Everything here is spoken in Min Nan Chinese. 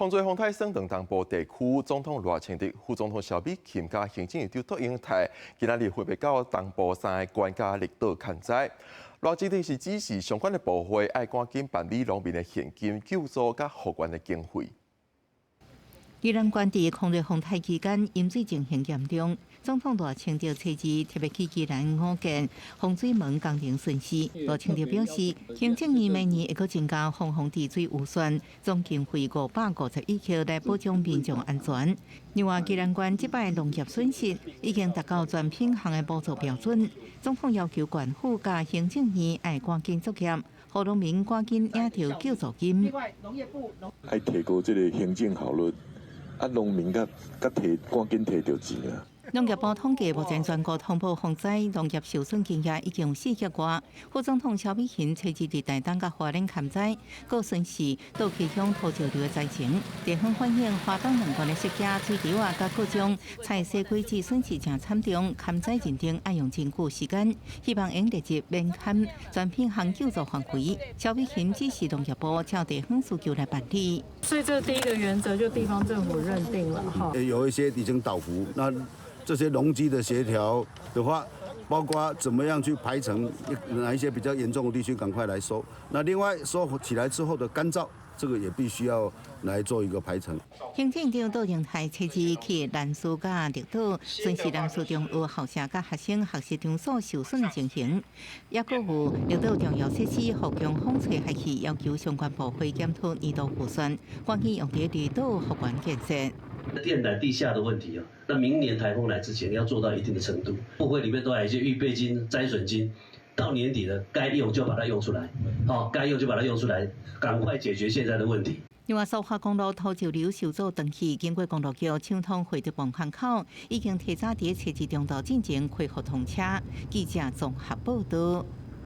洪水風台算長東部地區，總統賴清德、副總統蕭美琴佮行政院長卓榮泰，今仔日分別到東部三个縣佮綠島勘災。賴清德是指示相關的部會愛趕緊辦理農民的現金救助佮復原的經費。宜蘭縣佇空瑞風台期間，淹水情形嚴重。總統賴清德初二特別去宜蘭五建洪水門工程巡視。賴清德表示，行政院明年會閣增加防洪治水預算，總經費551億來保障民眾安全。另外，宜蘭縣這擺農業損失已經達到全品項的補助標準。總統要求縣府佮行政院愛趕緊作業，予農民趕緊領著救助金。愛提高這个行政效率。啊，農民佮佮提趕緊提著錢啊！農業部統計，目前全國通報洪災農業受損金額已經有4億外。副總統蕭美琴初二佇台東佮花蓮勘災，閣巡視倒溪鄉土石流的災情。地方反映花東兩縣的石硖水池仔佮各種菜西果子損失誠慘重，勘災認定愛用真久時間，希望會立即免勘全品項救助範圍。蕭美琴指示農業部照地方需求來辦理。所以這第一個原則就地方政府認定了哈。有一些已經倒伏，那這些農機的協調的話，包括怎麼樣去排程，哪一些比較嚴重的地區趕快來收。那另外收起來之後的乾燥，這個也必須要來做一個排程。行政長卓榮泰初二去蘭嶼佮綠島，巡視南勢中學校舍佮學生學習場所受損的情形，抑閣有綠島重要設施復強風吹害去，要求相關部會檢討年度預算，趕緊用佇綠島復原建設。電纜地下的問題啊，那明年颱風來之前要做到一定的程度，部會裡面都還有一些預備金、災損金，到年底了該用就把它用出來，好，該用就把它用出來，趕快解決現在的問題。另外，蘇花公路土石流受阻斷去，經過公路局暢通會德泵港口，已經提早佇初二中晝進前恢復通車。記者綜合報道。